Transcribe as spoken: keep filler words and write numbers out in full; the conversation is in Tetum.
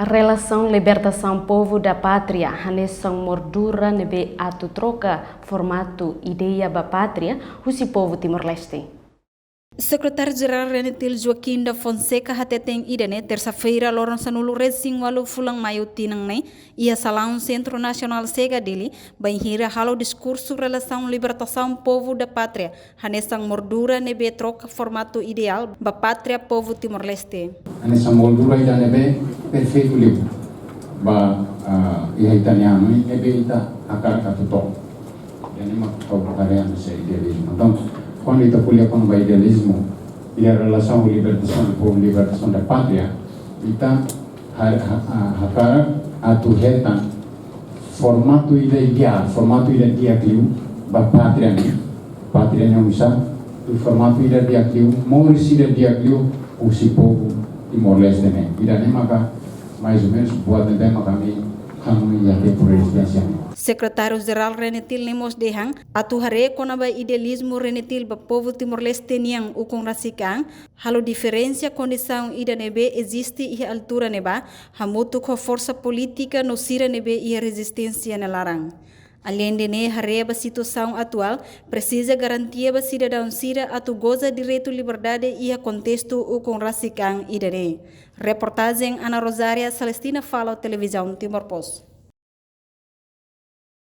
Relasaun libertasaun povu da pátria hanesan moldura ne'ebé atu troka formatu ideia ba pátria husi povu Timor-Leste. Sekretáriu Jerál RENETIL Joaquim da Fonseca hateten ida-ne'e tersa-feira loron sanulu-resin-ualu fulan Maiu tinan ne'e, iha salaun Sentru Nasionál Sega Dili, bainhira halo diskursu relasaun libertasaun povu da pátria, hanesan moldura ne'ebé troka formatu ideál ba pátria povu Timor-Leste. Hanesan moldura ida ne'ebé perfeitu liu ba, ah, iha ita-nia anu ne'ebé ita hakarak atu to'o. Ida-ne'e mak ha'u haree hanesan idealizmu. Entaun, kuandu ita ko'alia kona-ba idealizmu, iha relasaun libertasaun povu, libertasaun da pátria, ita ha-, ha-, ha-, hakarak atu hetan formatu ida ideál, formatu ida di'ak liu ba pátria ne'e, pátria ne'e oinsá, i formatu ida di'ak liu, moris ida di'ak liu husi povu Timor-Leste ne'e. Ida-ne'e maka mais ou menus buat ne'ebé maka ami hanoin iha tempu rezisténsia ne'e. Sekretáriu Jerál RENETIL ne'e mós dehan, atu haree kona-ba idealizmu RENETIL ba povu Timor-Leste nian ukun rasik an, halo diferensa kondisaun ida ne'ebé eziste iha altura ne'ebá, hamutuk ho forsa polítika no sira ne'ebé iha rezisténsia nia laran. Aleinde ne'e, haree ba situasaun atuál, presiza garantia ba sidadaun sira atu goza direitu liberdade iha kontestu ukun rasik an ida-ne'e. Reportajen Ana Rosária, Celestina Falo, Televizaun Timor Post.